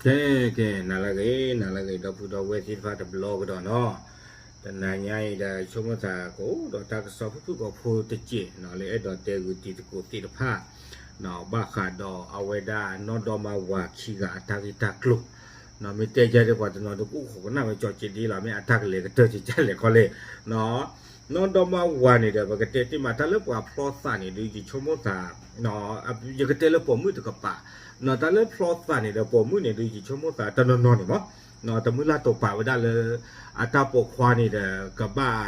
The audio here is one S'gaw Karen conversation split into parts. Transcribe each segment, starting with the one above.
ကဲ ကဲ နၤလၢအဂ့ၤ နၤလၢအဂ့ၤ ဒီပုၢ်ဒီဝဲၢ်သ့ၣ်တဖၣ်တဘျီကဒီးနီၤ, တနၤညါအံၤဒီး ဆိကမိၣ်သးကအိၣ်ဒီးတၢ်ကစီၣ်ဖုၣ်ဖုၣ်ကိာ်ဖိတစဲးနီၤ လၢအဲၣ်ဒိးတဲဂုာ်တံၤသကိးသ့ၣ်တဖၣ် ဘၣ်ဃးဒီးအဝဲဒၣ်နီၢ်ဒီမါဝၤခံဂၤအတၢ်ဂ့ၢ်တၢ်ကျိၤ, မ့ၢ်တဲယၤဒ်ပှၤတနီၤဒုးကအိၣ်ခိးကနၣ်ဝဲကၠီက့ဒ်လီၤ မ့ၢ်အတၢ်ကလဲၤကတၢၢ်ကကလဲၤခီလဲၣ် နီၢ်ဒီမါဝၤန့ၣ်ဒီး ပကတဲတ့ၢ်မး တၢ်လၢပှၤဖျီသးန့ၣ်ဒုး ယဆိကမိၣ်သး ယကတဲလၢပိာ်မုၣ်တကပၤ, တၢ်လၢဖျီသးန့ၣ်ဒီး ပိာ်မုၣ်န့ၣ်ဒုး ယဆိကမိၣ်သးတနီၤနီၤန့ၣ်မး, တမုၢ်လၢ်တိာ်ပာ်ဝဲဒၣ်လၢ အတၢ်ပိာ်ခွါန့ၣ်ဒီး ကဘၣ်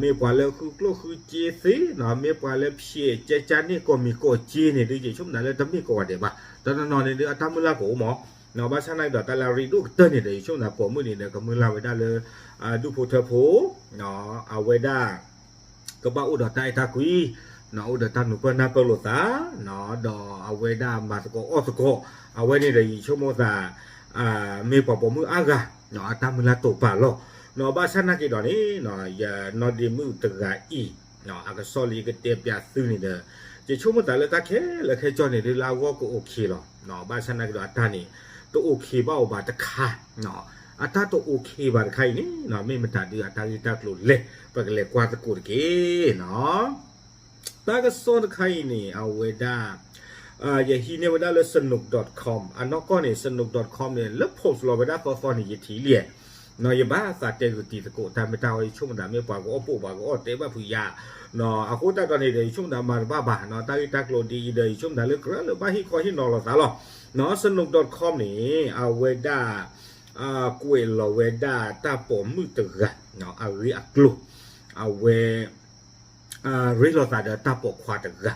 မ့ၢ်ပှၤလၢဃုကျိၣ်ဃုစ့သ့, မ့ၢ်ပှၤလၢဖျဲးကဲကၢ်န့ၢ်ကိးမံၤကိးစ့န့ၣ်ဒုး ယဆိကမိၣ်သးလၢတမ့ၢ်ကိးဂၤဒဲးဘၣ်, တနီၤနီၤန့ၣ်ဒုး အတၢ်မုၢ်လၢ်ကအိၣ်မး, ဘၣ်ဆၣ်နာ်က့ဒီး တၢ်လၢအရ့ဒိၣ်ကတၢၢ်န့ၣ်ဒီး ယဆိကမိၣ်သးပိာ်မုၣ်န့ၣ်ဒီး ကမုၢ်လၢ်ဝဲဒၣ်လၢ ဒူၣ်ဖိထၢဖိ အဝဲဒၣ် ကဘၣ်အိၣ်ဒီးတၢ်အဲၣ်တၢ်ကွံ, အိၣ်ဒီးတၢ်နုာ်ပၢၢ်နၢ်ပၢၢ်လိာ်သး, ဒီးအဝဲဒၣ်မၤသကိးအီၣ်သကိး, အဝဲန့ၣ်ဒီး ယဆိကမိၣ်သး မ့ၢ်ပှၤပိာ်မုၣ်အါဂၤ အတၢ်မုၢ်လၢ်တိာ်ပာ်လီၤ, ဘၣ်ဆၣ်နာ်က့ဒီးန့ၣ် ယနီၢ်ဒ့မုၣ်တဂၤအံၤ အကစီၣ်လၢယကတဲပၠးသုန့ၣ်ဒီး ယဆိကမိၣ်သးလၢတၢ်ခဲလၢာ်ခဲဆ့န့ၣ်ဒုး လၢအဂီၢ်ကအိၣ်ခ့လီၤ, ဘၣ်ဆၣ်နာ်က့ဒီး အတၢ်န့ၣ် တအိၣ်ခ့ဘၣ်အီၤဘၣ်တခါ အတၢ်တအိၣ်ခ့ဘၣ်တခါအံၤန့ၣ် မ့ၢ်မတၤဒုးအတၢ်ဂ့ၢ်တၢ်ကျိၤလဲၣ် ပကလဲၤကွၢ်သကိးတက့ၢ်နီၤ. တၢ်ကစီၣ်တခါအံၤန့ၣ် အဝဲဒၣ် ယဟံးန့ၢ်ဝဲဒၣ်လၢ စနူး dot com အနီၢ်ကီၢ်န့ၣ် စနူး dot com န့ၣ် လၢ post လီၤဝဲဒၣ်သီသီန့ၣ် ယထံၣ်လံ, ယဘၣ်သးတဲဂုာ်တံၤသကိးတၢ်မ့ၢ်တၢ်ဝဲ ယဆိကမိၣ်သးမ့ၢ်ပှၤကအိၣ်ပိာ်ပှၤကအိၣ်တဲဘၣ်ဖုးယၤ, အဃိသတးဒီးန့ၣ်ဒီး ယဆိကမိၣ်သးမၤတဘၣ်ဘၣ်နီၤ တၢ်ဂ့ၢ်တၢ်ကျိၤဒ်အံၤဒီး ယဆိကမိၣ်သးလၢကြၢးလၢဘၣ်ဟ့ၣ်ခီဟ့ၣ်နီၤလိာ်သးလီၤ, စနူး dot com န့ၣ် အဝဲဒၣ် ကွဲးလီၤဝဲဒၣ်တၢ်ပိာ်မုၣ်တဂၤ အဂ့ၢ်အကျိၤ အဝဲ ရ့လိာ်သးဒီးတၢ်ပိာ်ခွါတဂၤ,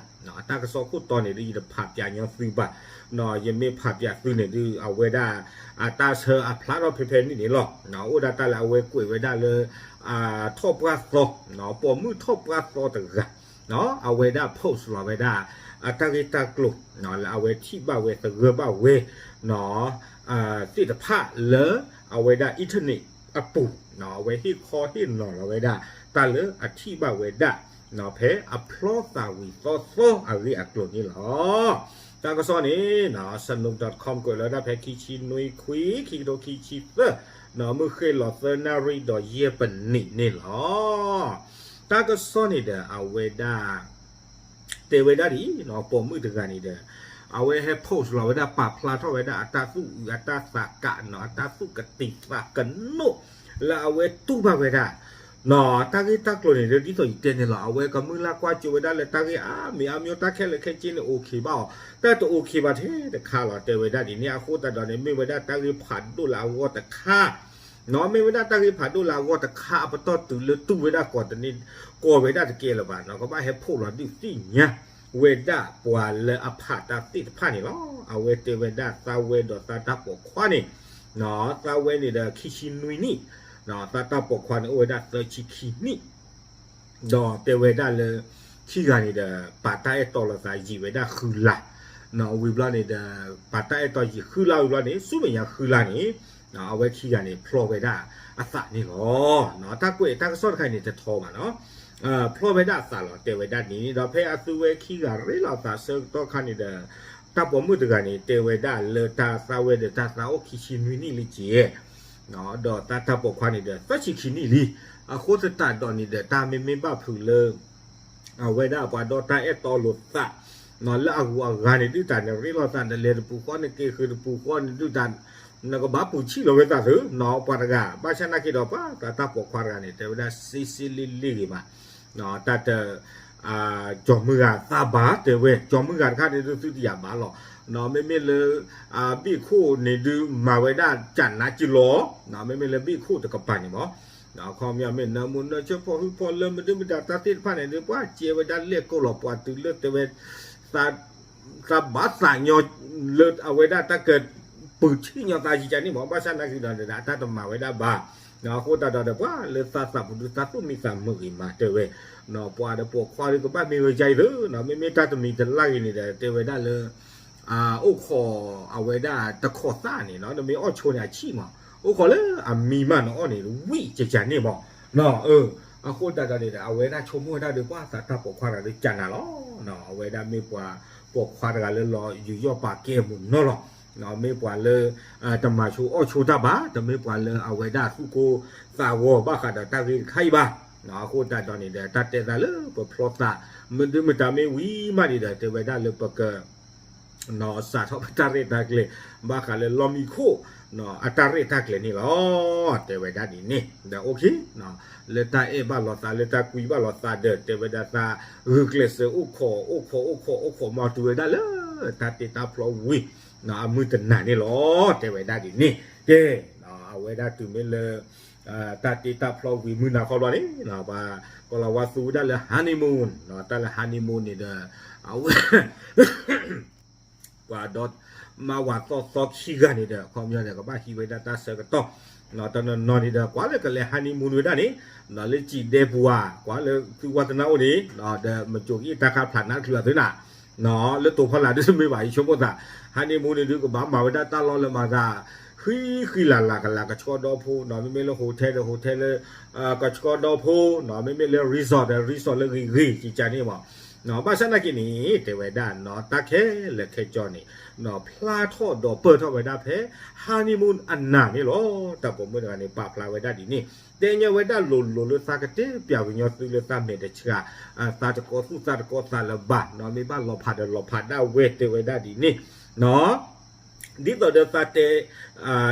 တၢ်ကစီၣ်ခိၣ်တီန့ၣ်ဒုး ယတဖးပၠးညီသုဘၣ်, ယမ့ၢ်ဖးပၠးသုန့ၣ်ဒုး အဝဲဒၣ် အတၢ်ဆၢအဖျါထီၣ်ဖဲဖဲန့ၣ်န့ၣ်လီၤ, အိၣ်ဒၣ်တၢ်လၢအဝဲကွဲးဝဲဒၣ်လၢ ထီၣ်ပှၢ်သီ, ပိာ်မုၣ်ထီၣ်ပှၢ်သီတဂၤ အဝဲဒၣ် post လီၤဝဲဒၣ် အတၢ်ဂ့ၢ်တၢ်ကျိၤ လၢအဝဲထံၣ်ဘၣ်ဝဲသဂၢၢ်ဘၣ်ဝဲ သ့ၣ်တဖၣ်လၢ အဝဲဒၣ် internet အပူၤ, အဝဲဟ့ၣ်ခီဟ့ၣ်နီၤလီၤဝဲဒၣ် တၢ်လၢအထံၣ်ဘၣ်ဝဲဒၣ် ဖဲအဖျီသးဝံၤသီသီအဂ့ၢ်အကျိၤန့ၣ်လီၤ. တၢ်ကစီၣ်န့ၣ် စနူး dot com ကွဲးလီၤဝဲဒၣ်ဖဲခံဆံနွံခွံ ခံကထိခံဆံသၢ မုၢ်ဃ့ၢ်လီၤသၢနၣ်ရံၣ်ဒီးယဲၢ်ပနံးန့ၣ်လီၤ. တၢ်ကစီၣ်န့ၣ်ဒီး အဝဲဒၣ် တဲဝဲဒၣ်ဒ်အံၤ ပိာ်မုၣ်တဂၤန့ၣ်ဒီး အဝဲဟဲ post လီၤဝဲဒၣ် ပာ်ဖျါထီၣ်ဝဲဒၣ်အတၢ်သူၣ်အုးအတၢ်သးကးနီၤ အတၢ်သူၣ်ကတံၤသးကနိၣ် လၢအဝဲတူၢ်ဘၣ်ဝဲဒၣ် တၢ်ဂ့ၢ်တၢ်ကျိၤန့ၣ်ဒီး ဒ်သိးယတဲန့ၣ်လီၤ အဝဲကမုၢ်လၢ်ကွၢ်စိဝဲဒၣ်လၢတၢ်ဂ့ၢ်အါမံၤအါမံၤ တၢ်ခဲလၢာ်ခဲဆ့န့ၣ် အိၣ်ခ့ဘၣ်အီၤ တၢ်တအိၣ်ခ့ဘၣ်ထဲတခါလီၤ တဲဝဲဒၣ်ဒ်န့ၣ် အဃိသတးဒီးန့ၣ် မ့ၢ်ဝဲဒၣ်တၢ်ဂ့ၢ်ဖးဒိၣ်လၢအဂီၢ်တခါ နီၤ မ့ၢ်ဝဲဒၣ်တၢ်ဂ့ၢ်ဖးဒိၣ်လၢအဂီၢ်တခါ အပတီၢ်တုၤလၢတူၢ်ဝဲဒၣ်ကိးတန့ၢ် ကိးဝဲဒၣ်တကဲလၢၤဘၣ်နီၤ ကဘၣ်ဟဲဖှိၣ်လီၤဒုးသ့ၣ်ညါဝဲဒၣ်ပှၤလၢအဖးတၢ်သ့ၣ်တဖၣ်န့ၣ်လီၤ. အဝဲတဲဝဲဒၣ်သးဝဲဒီးသးတၢ်ပိာ်ခွါန့ၣ် သးဝဲန့ၣ်ဒီးခံဆံနွံနံၣ် သးတၢ်ပိာ်ခွါန့ၣ်အိၣ်ဝဲဒၣ်သၢဆံခံနံၣ် ဒီးတဲဝဲဒၣ်လၢ ခံဂၤန့ၣ်ဒီး ပာ်တၢ်အဲၣ်တီလိာ်သးယံာ်ဝဲဒၣ်ဃုလါ ဝံၤဘျီန့ၣ်ဒီး ပာ်တၢ်အဲၣ်တီယံာ်ဃုလါဝံၤဘျီန့ၣ် ဆူမဲာ်ညါဃုလါန့ၣ် အဝဲခံဂၤန့ၣ် ဖျီဝဲဒၣ်အသးန့ၣ်လီၤ. တၢ်ကွဲးတၢ်ကစီၣ်တခါအံၤန့ၣ် တထီဘၣ်နီၤ ဖျီဝဲဒၣ်အသးလီၤ တဲဝဲဒၣ်န့ၣ် ဒီးဖဲအသုဝဲခံဂၤရ့လိာ်သးဆၢကတီၢ်ခါန့ၣ်ဒီး တၢ်ပိာ်မုၣ်တဂၤန့ၣ် တဲဝဲဒၣ်လၢတၢ်သးဝဲဒီးတၢ်သးအိၣ်ခံဆံနွံနံၣ်လံကဲ ဒီးတၢ်တၢ်ပိာ်ခွါန့ၣ်ဒီး သၢဆံခံနံၣ်လံ. အဃိသတးဒီးန့ၣ်ဒီး တၢ်မ့မ့ၢ်ဘၣ်ဖုးလၢ အဝဲဒၣ်ပှၤဒီတၢ်အဲၣ်တီလိာ်သး လၢအဂုၤအဂၤန့ၣ်ဒုးတၢ်န့ၣ် ရ့လိာ်သးန့ၣ် လဲၤတပူၤဃီန့ၣ် က့ၤဃုာ်တပူၤဃီန့ၣ်ဒုးတၢ် နကဘၣ်ပူၤဆံၣ်လီၤဝဲသးသု နီၤ ပှၤတဂၤ ဘၣ်ဆၣ်နာ်က့ဒီး ပှၤသးတၢ်ပိာ်ခွါတဂၤန့ၣ် တဲဝဲဒၣ်စ့စ့လ့လ့ဂ့ၤမး တၢ်တ ကၠီၤမုၢ်ဂၤသးဘၣ်တဲဝဲ ကၠီၤမုၢ်ဂၤတခါန့ၣ်ဒုးသုတယာ်ဘၣ်လီၤ. မ့မ့ၢ်လၢ ဘ့ၣ်ခိၣ်န့ၣ်ဒုးမၤဝဲဒၣ်ကနးကလီၤ မ့မ့ၢ်လၢဘ့ၣ်ခိၣ်တကပၤန့ၣ်မး အခီပညီမ့ၢ်နၢမူနၢဆၢဖီၣ်ဟုဖီၣ်လၢမနုၤမတၤတၢ်သ့ၣ်တဖၣ်န့ၣ်ဒုး ပှၤကဲဝဲဒၣ်လဲၣ်ကိးလီၤပှၤတုၤလၢတဲဝဲ သးဘၣ်သးညီ လၢအဝဲဒၣ်တၢ်ကပူၤဆံၣ်ညီသးယံာ်ကန့ၣ်မး ဘၣ်ဆၣ်နာ်က့ဒီး အတၢ်တမၤဝဲဒၣ်ဘၣ် အဃိသတးဒီး ပှၤလၢသးသးပူၤဒုးသးသူၣ်မံသးမုာ်ဂ့ၤမးတဲဝဲ ပှၤဒီးပိာ်ခွါဒုးကဘၣ်မ့ၢ်ဝဲဒ်အံၤသု မ့မ့ၢ်တၢ်တမံၤတလၢ်ဂ့ၤန့ၣ်ဒီး တဲဝဲဒၣ်လၢ အိၣ်ခိးအဝဲဒၣ်တခိးသၣ်န့ၣ်နီၤ နမ့ၢ်အီၣ်ဆိန့ၣ်အဆံၣ်မး အိၣ်ခိးလၢအမံမးနအီၣ်န့ၣ် ဝံၣ်ကကန့ၣ်မး အဃိသတးဒီးန့ၣ်ဒီး အဝဲဒၣ်ဆိကမိၣ်ဝဲဒၣ်ဒီး ပှၤသးတၢ်ပိာ်ခွါတဂၤဒီးကနးလီၤ အဝဲဒၣ်မ့ၢ်ပှၤပိာ်ခွါတဂၤလၢလီၤယူးယီၣ်ပာ်ကဲအမုာ်နီၤလီၤ မ့ၢ်ပှၤလၢ တမၤဆိအီၣ်ဆိတၢ်ဘၣ်, တမ့ၢ်ပှၤလၢအဝဲဒၣ်သူၣ်ကိၢ်သးဂီၤဘၣ်ဃးဒီးတၢ်ဂ့ၢ်တခါအံၤဘၣ်. အဃိသတးဒီးန့ၣ်ဒီး တၢ်တဲသးလၢပဖျီသး မ့ၢ်ဒုးမတၤမ့ၢ်ဝံၤမးန့ၣ်ဒီး တဲဝဲဒၣ်လၢပက စးထီၣ်ပတၢ်ရဲၣ်တၢ်ကျဲၤ ဘၣ်ဃးလၢလီၢ်မံခိၣ် အတၢ်ရဲၣ်တၢ်ကျဲၤန့ၣ်လီၤ. တဲဝဲဒၣ်ဒ်န့ၣ်ဒီး အိၣ်ခ့ လၢတၢ်အဲၣ်ဘၣ်လိာ်သး လၢတၢ်ကွံဘၣ်လိာ်သးဒီး တဲဝဲဒၣ်သးဂုာ်ကျဲးစၢးအိၣ်ခိး အိၣ်ခိး အိၣ်ခိး အိၣ်ခိး မၤတုၤဝဲဒၣ်လၢ တၢ်တ့တၢ်ဖျီဝံၤ အမုၢ်တနၤန့ၣ်လီၤ. တဲဝဲဒၣ်ဒ်န့ၣ် ကဲ အဝဲဒၣ်တုၤမ့ၢ်လၢ တၢ်တ့တၢ်ဖျီဝံၤမုၢ်နၤခီဘျီန့ၣ် ပှၤကီၤလၤဝါသူဝဲဒၣ်လၢ honeymoon တၢ်လၢ honeymoon န့ၣ်ဒီး အဝဲ ပှၤဒီမါဝၤသီသီခံဂၤန့ၣ်ဒီး အခီပညီန့ၣ် ကဘၣ်ဟံးဝဲဒၣ်တၢ်ဆၢကတီၢ် တနီၤနီၤန့ၣ်ဒီး ကွၢ်လၢကလဲၤ honeymoon ဝဲဒၣ်န့ၣ် လၢစံးဒဲပူၤဧါ ကွၢ်လၢသုဝါသနၢ်အိၣ်န့ၣ် ဒီးမကိၤက့ၤတၢ်ခါဖျးနးတချုးအသုနၤ လၢတိၤဖီလာ်ဒုးတမ့ၢ်ဘၣ် ယဆိကမိၣ်သး honeymoon န့ၣ်ဒုးကဘၣ်မၤဝဲဒၣ်တၢ်လီၢ်လၢမၤသး ဃံဃံလၤလၤကလၤ ကဆှီဒီဖိ မ့မ့ၢ်လၢ hotel ဒီး hotel လၢ ကဆှီဒီဖိ မ့မ့ၢ်လၢ resort ဒီး resort လၢဂ့ၤဂ့ၤကကန့ၣ်မး ဘၣ်ဆၣ်နာ်က့န့ၣ် တဲဝဲဒၣ် တၢ်ခဲလၢာ်ခဲဆ့န့ၣ် ဖျါထီၣ်ဒီးပၢၢ်ထီၣ်ဝဲဒၣ်ဖဲ honeymoon အနၤန့ၣ်လီၤ. တၢ်ပိာ်မုၣ်တဂၤန့ၣ် ပာ်ဖျါဝဲဒၣ်ဒ်န့ၣ် တဲညါဝဲဒၣ်လိၤလိၤလၢသးကတဲပၠးကညီသုလၢသးမဲာ်တဆှး သးတကီသူၣ်သးတကီသးလၢၤဘၣ် မ့ၢ်ဘၣ်လီၤဖးဒီးလီၤဖးဒၣ်ဝဲ တဲဝဲဒၣ်ဒ်န့ၣ် ဒ်သိးဒီးသးတဲ ဒ်သိး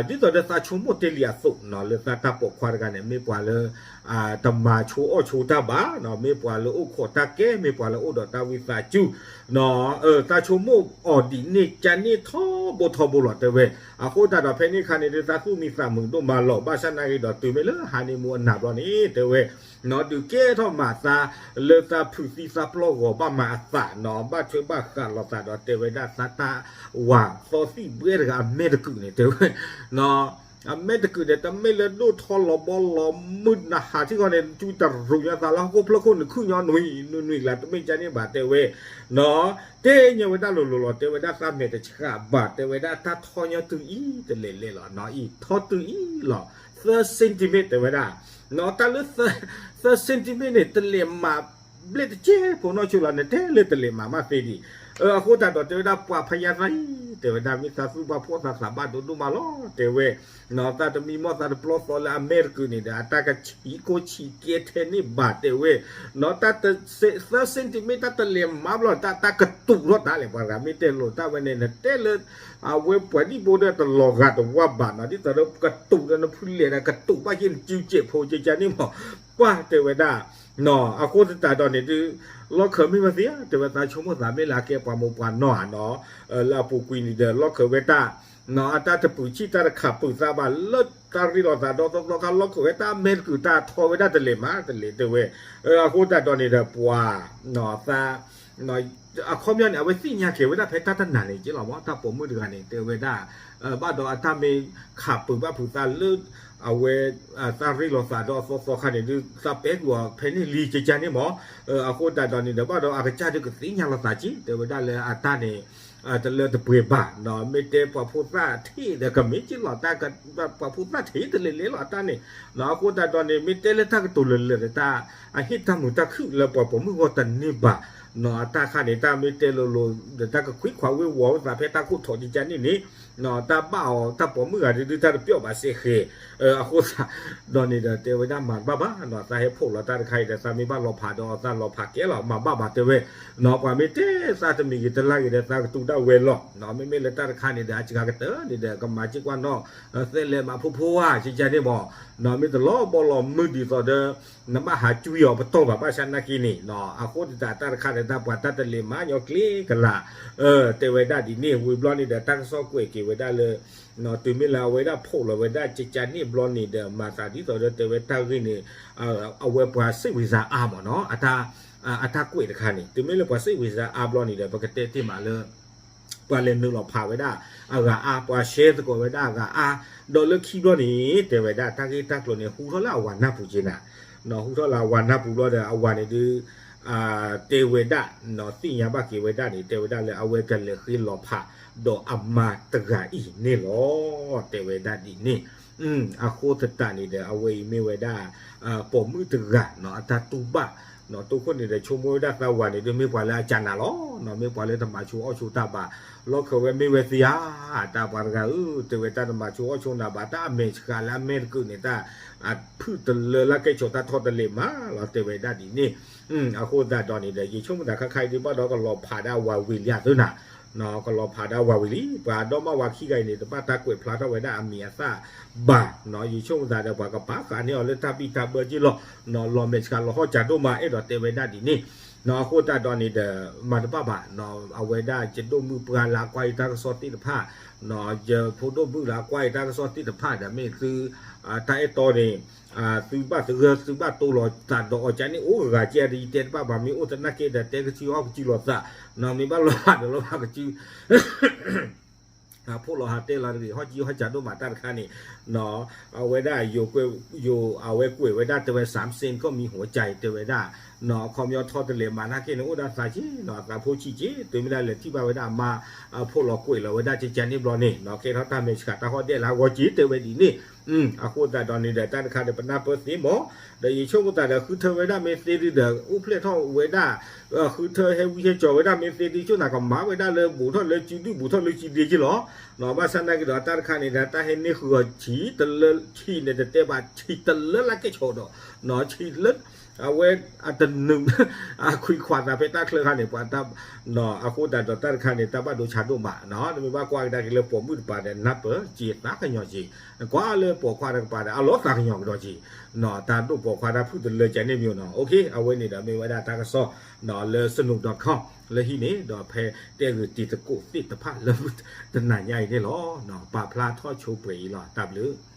ဒီးသးဆိကမိၣ်တဲလံအသိး လၢသးတၢ်ပိာ်ခွါတဂၤန့ၣ် မ့ၢ်ပှၤလၢ တမၤဆိအီၣ်ဆိတၢ်ဘၣ် မ့ၢ်ပှၤလၢအိၣ်ခိးတၢ်ကဲ မ့ၢ်ပှၤလၢအိၣ်ဒီးတၢ်ဝံသးစူၤ သးဆိကမိၣ်အီၤဒ်န့ၣ်ကန့ၣ်ထီဘိထီဘိလီၤ တဲဝဲ. အဃိသတးဒီးဖဲန့ၣ်အခါန့ၣ်ဒုး သးသူၣ်မံသးမုာ်ဒိၣ်မးလီၤ. ဘၣ်ဆၣ်နာ်က့ဒီးတုၤမ့ၢ်လၢ honeymoon အနၤဘျီန့ၣ် တဲဝဲ ဒုးကဲထီၣ်မးသး လၢသးဖုးသံသးပျီၢ်ဂီၤဘၣ်မၤအသးနီၤ ဘၣ်ထွဲဘၣ်ဃးလိာ်သးဒီးတဲဝဲဒၣ်သးတၢ် ဝၤသီသံၣ်ဘှဲတဂၤအမဲာ်တကုးန့ၣ် တဲဝဲ အမဲာ်တကုးန့ၣ် တမ့ၢ်လၢဒိၣ်ထီလီၤဘီလီၤမုၢ်နဟးထံၣ်ဃီန့ၣ် စုတရူးညါသးလၢဟီၣ်ခိၣ်ဖျၢၣ်ခိၣ်န့ၣ် ခုၣ်ညီနွံနွံနွံကျါ တမ့ၢ်ကန့ၣ်ဘၣ်တဲဝဲ တဲညါဝဲဒၣ်လိၤလိၤလီၤ တဲဝဲဒၣ်သးမဲာ်တဆှးဘၣ် တဲဝဲဒၣ်တၢ်ထီညီတုၤအံၤတလဲၤလဲၤလီၤနီၤအံၤ ထီတုၤအံၤလီၤ သၢ centimeter တဲဝဲဒၣ် တၢ်လၢ သၢ centimeter န့ၣ် တလဲၤမး ဘျဲၣ်တကဲဖိနီၢ်ဆိလီၤ နတဲလၢတလဲၤမးမးသ့ဒံး အဃိသတးဒီးတဲဝဲဒၣ်ပှၤဖယါသးအံၤ တဲဝဲဒၣ်မ့ၢ်သးသူၣ်ဘၣ်ဖှီၣ်သးသးဘၣ်ဒိဒိၣ်မးလီၤ တဲဝဲ သးတမံမီၢ်သးတပျီသီလၢအမဲာ်တကုးန့ၣ်ဒီး အတၢ်ကဆံးကိၢ်ဆံးကဲထဲန့ၣ်ဘၣ်တဲဝဲ တၢ် သၢ centimeter တၢ်တလဲၤမးဘျီ တၢ်တၢ်ကတူးထီၣ်တၢ်လဲၣ် ပှၤဂၤမ့ၢ်တဲလိာ်တၢ်ဝဲန့ၣ် နတဲလၢ အဝဲပှၤဒံၣ်ဘိဒီးတလီၤဂာ်တဝါဘၣ်နီၤ ဒ်သိးဒီးကတူးဒီးနဖုလဲၣ်ဒီးကတူးဘၣ်က့ၤ နစုကဲးဖိကကန့ၣ်မး ပှၤတဲဝဲဒၣ် အဃိသတးဒီးန့ၣ်ဒုး လီၢ်ခၢးမ့ၢ်မသ့ဧါ တဲဝဲသးဆိကမိၣ်သးမ့ၢ်လၢအကဲပှၤမိၢ်ပှၤနီၢ်ဧါနီၤ လၢအပူၤကွံာ်န့ၣ်ဒီး လီၢ်ခၢးဝဲတၢ် အတၢ်တပုာ်ဆံၣ်တၢ်တခးပုာ်သးဘၣ် လၢတၢ်ရ့လိာ်သးဒီးသီသီခါ လီၢ်ခၢးဝဲတၢ်မဲာ်တကုးတၢ်ထီဝဲဒၣ်တလဲၤမးတလဲၤတဲဝဲ အဃိသတးဒီးန့ၣ်ဒီးပှၤ သး အခီပညီန့ၣ် အဝဲသ့ၣ်ညါက့ၤဝဲဒၣ်ဖဲတၢ်တနၤန့ၣ်က့လီၤမး တၢ်ပိာ်မုၣ်တဂၤန့ၣ် တဲဝဲဒၣ် ဘၣ်ဒီးအတၢ်မ့ၢ်ခးပုာ်ဘၣ်ဖုးသးလၢ အဝဲ သးရ့လိာ်သးဒီးအသီသီခါန့ၣ်ဒုး သးပဲကွံာ်အီၤဖဲန့ၣ်လံကကန့ၣ်မး အဃိသတးဒီးန့ၣ်ဒီး ဘၣ်ဒီးအကစၢ်ဒုးကသ့ၣ်ညါလိာ်သးက့ တဲဝဲဒၣ်လၢအတၢ်န့ၣ် တလၢတပှဲၤဘၣ်နီၤ မ့ၢ်တဲပှၤဖိသၣ်ထံၣ်ဒီးကမ့ၢ်က့လီၤ တၢ် ပှၤဖိသၣ်ထံၣ်တလဲၤလဲၤလီၤအတၢ်န့ၣ် အဃိသတးဒီးန့ၣ် မ့ၢ်တဲလၢတၢ်ကတိၤလၢာ်လၢာ်ဒီးတၢ် အဟ့ၣ်တၢ်မုာ်တၢ်ခုၣ်လၢပှၤပိာ်မုၣ်ဂီၢ်တန့ၢ်ဘၣ်နီၤ အတၢ်ခါန့ၣ် တၢ်မ့ၢ်တဲလိၤလိၤ ဒီးတၢ်ကခွံခွးဝ့ၤဝီၤဝဲသးဖဲတၢ်ခိၣ်ထီးကကန့ၣ်န့ၣ် တၢ်ဘၣ်အီၤတၢ်ပိာ်မုၣ်ဂၤဒုးဒုးတၢ်တပျီၣ်ဘၣ်စ့ၢ်ဃဲၤ အဃိသတး ဒီးန့ၣ်ဒီးတဲဝဲဒၣ်မၤတဘၣ်ဘၣ်နီၤ သးဟဲဖှိၣ်လီၤတၢ်တခါအံၤဒီး သးမ့ၢ်ဘၣ်လီၤဖးဒီးသးလီၤဖးကဲလီၤ မၤဘၣ်ဘၣ်တဲဝဲ နီၤ ပှၤမ့ၢ်တဲသးတမံၤဂ့ၤတလါဂ့ၤဒီး သးကတူၢ်ဒၣ်ဝဲလီၤ မ့မ့ၢ်လၢတၢ်တခါန့ၣ်ဒီး အစှၤကတၢၢ်န့ၣ်ဒီး ကမၤစ့ၢ်ကွၢ်နီၣ် သဲလဲၤမၤဖိဖိဧါ ကကန့ၣ်မး မ့ၢ်တလီၤဘီလီၤမုၢ်ဒ်သိးဒီး နဘၣ်ဟးကွံအီၤပတီၢ်ဘၣ် ဘၣ်ဆၣ်နာ်က့န့ၣ် အဃိသတးတၢ်တခါန့ၣ် တၢ်ပှၤတၢ်တလဲၤမၤညီကျ့ကလး တဲဝဲဒၣ်ဒ်န့ၣ် ဝံၤဘျီန့ၣ်ဒီး တၢ်ကစီၣ်ကွဲးက့ၤဝဲဒၣ်လၢ တုၤမ့ၢ်လၢအဝဲဒၣ်ဖှိၣ်လီၤဝဲဒၣ်ကကန့ၣ်ဘျီန့ၣ်ဒီး မၤသးဒ်သိးဒီးတဲဝဲတၢ်ဂ့ၢ်န့ၣ် အဝဲပှၤစ့ၣ်ဝံၤစါအါမးနီၤ အတၢ်ကွဲးတခါန့ၣ် တုၤမ့ၢ်လၢပှၤစ့ၣ်ဝံၤစါအါဘျီန့ၣ်ဒီး ပကတဲတ့ၢ်မးလၢ ပှၤလဲၤနုာ်လီၤဖးဝဲဒၣ်အဂၤအါ ပှၤရှဲသကိးဝဲဒၣ်အဂၤအါ ဒီးလၢခံဘျီန့ၣ် တဲဝဲဒၣ်တၢ်ဂ့ၢ်တၢ်ကျိၤန့ၣ် ဟူထီၣ်လၢအဝၤနၢ်ပူၤက့နၤ ဟူထီၣ်လၢအဝၤနၢ်ပူၤဘျီဒီး အဝၤန့ၣ်ဒုး တဲဝဲဒၣ် သ့ၣ်ညါဘၣ်က့ၤဝဲဒၣ်န့ၣ် တဲဝဲဒၣ်လၢအဝဲကလဲၤဃ့လီၤဖး ဒီးအမါတဂၤအံၤန့ၣ်လီၤ တဲဝဲဒၣ်ဒ်န့ၣ် အဃိသတးန့ၣ်ဒီး အဝဲအံၤမ့ၢ်ဝဲဒၣ် ပိာ်မုၣ်တဂၤနီၤ အတၢ်တူၢ်ဘၣ် တိခိၣ်န့ၣ်ဒီး ဆိကမိၣ်ဝဲဒၣ်သးဝၤန့ၣ်ဒီး မ့ၢ်ပှၤလၢအကနၤလီၤ, မ့ၢ်ပှၤလၢတမၤဆိအီၣ်ဆိတၢ်ဘၣ်, လီၢ်ခၢးဝဲမ့ၢ်ဝဲသ့ဧါ, တၢ်ပှၤတဂၤဧၢ, တဲဝဲတၢ်တမၤဆိအီၣ်ဆိနၤဘၣ်, တၢ်အမဲာ်ဆှးလၢအမဲာ်တကုးန့ၣ် တၢ်ဖုၣ်တလၢလၢကဲၣ်ဆိးတၢ်ထီတလဲးမးလီၤ တဲဝဲဒၣ်ဒ်န့ၣ်. အဃိသတးဒီးန့ၣ်ဒီး ယဆိကမိၣ်သးခါခါအံၤဒ်ဘၣ်ဒီး ကလီၤဖးဒၣ်ဝၤဝံၤလံအသၢနၤ ကလီၤဖးဒၣ်ဝၤဝံၤလံ, ပှၤဒီမါဝၤခံဂၤအံၤန့ၣ် တဘၣ်တၢ်ကွဲးဖျါထီၣ်ဝဲဒၣ်အမံၤအသၣ်ဘၣ်, ယဆိကမိၣ်သးဒီး ပှၤကပာ်ဃာ်န့ၢ်အီၤလၢတၢ်ဘံၣ်တၢ်ဘၢက့ၢ်လီၤ, လီၤမဲာ်ဆှးလီၤဟီၣ်ကၠးဒိၣ်မး အဲၣ်ဒိးတဲဝဲဒၣ်ဒ်န့ၣ်. အဃိသတးဒီးန့ၣ်ဒီး မၤတဘၣ်ဘၣ်, အဝဲဒၣ်ယဒိၣ်မုၣ်ပှၢ်လၢအကွၢ်ယတၢ်ကစီၣ်သ့ၣ်တဖၣ်, ယဖိဒိၣ်မုၣ်လၢအကွၢ်ယတၢ်ကစီၣ်သ့ၣ်တဖၣ်ဒီး မ့ၢ်သု တၢ်အဲၣ်တီန့ၣ် သုဘၣ်သဂၢၢ် သုဘၣ်တိၢ်လီၤသးဒီးအီၤကန့ၣ် အိၣ်ဂၤကဲဒီး ယတဲတဘၣ်ဘၣ်, မ့ၢ်အိၣ်သနာ်က့ဒီး တဲကစုအီၣ်ကစုလိာ်သး, မ့ၢ်ဘၣ်လီၤဘၣ်ဒီးလီၤဘၣ်ကစု ဖိးလီၤဟးတဲလီၤတဂ့ၤ ဟီၣ်ကံဟီၣ်ကၠးဒိၣ်မးတၢ်တခါန့ၣ်, အဝဲဒၣ် ယိၤ အဝဲကွဲးဝဲဒၣ်တဲဝဲ စၢမ်စ့ၣ် ကီၢ်မံဟိးကၠး တဲဝဲဒၣ်, အခီပညီထီတလဲးမးနာ်က့န့ၣ် အိၣ်ဒၣ်သးက့ၤ သးဖိဆံးက့ၤ တုၤမ့ၢ်ဒၣ်လဲၤထံၣ်ဘၣ်ဝဲဒၣ်အမါ ဖိးလီၤကွဲးလီၤဝဲဒၣ်ကကန့ၣ်ဘျီန့ၣ် ကဲထီၣ်တၢ်မဲာ်ဆှးတၢ်ဟီၣ်ဒဲးလၢအဂီၢ်က့ၤ တဲဝဲဒ်န့ၣ်. အဃိသတးဒီးန့ၣ်ဒီး တၢ်တခါဒီးပနၢ်ပၢၢ်သ့မး, ဒီးယဆိကမိၣ်သးဒီး ဃုထၢဝဲဒၣ်မ့ၢ်သ့ဒုဒီး အိၣ်ဖျဲၣ်ထီၣ်ဝဲဒၣ် ဃုထၢဟဲဝံဟဲကၠီၤဝဲဒၣ်မ့ၢ်သ့ဒု ကၠိနၤကမၤဝဲဒၣ်လၢဘူးထီၣ်လၢစုဒုဘူးထီၣ်လၢစုဒ့က့ၤလီၤ. ဘၣ်ဆၣ်နာ်က့ဒီး တၢ်တခါန့ၣ်ဒီး တၢ်ဟဲန့ၢ်ဃုာ်အီၤဆံးတလၢဆံးန့ၣ် တတဲဘၣ်ဆံးတလၢလၢကဲၣ်ဆိးဒီး ဆံးလၢ အဝဲအတနုာ် အခွံခွါသးဖဲတၢ်ချၢခါန့ၣ် ပှၤတၢ် အဃိသတးဒီးတၢ်တခါန့ၣ် တၢ်ဘၣ်ဒိဆါဒိၣ်မး, နမ့ၢ်ဘၣ်ကွၢ်ကဒါက့ၤလၢပိာ်မုၣ်တပၤဒီး နၢ်ပၢၢ်က့ၤသးကညီၤက့ၤ, ကွၢ်လၢပိာ်ခွါတကပၤဒီး အလီၤသးကညီၤကဒီးက့ၤ, တၢ်ဒိၣ်ပိာ်ခွါတၢ်ဖုၣ်တလၢကန့ၣ်မ့ၢ်နီၤ. အဝဲန့ၣ်ဒီးမ့ၢ်ဝဲဒၣ်တၢ်ကစီၣ် လၢ စနိး dot com လၢဟံၣ်န့ၣ် ဒီးဖဲတဲဂ့ၤတံၤသကိးသ့ၣ်တဖၣ်လၢတနၤညါအံၤန့ၣ်လီၤ. ပာ်ဖျါထီၣ်ဆိပှဲၤအံၤလီၤ. တၢ်ဘျုး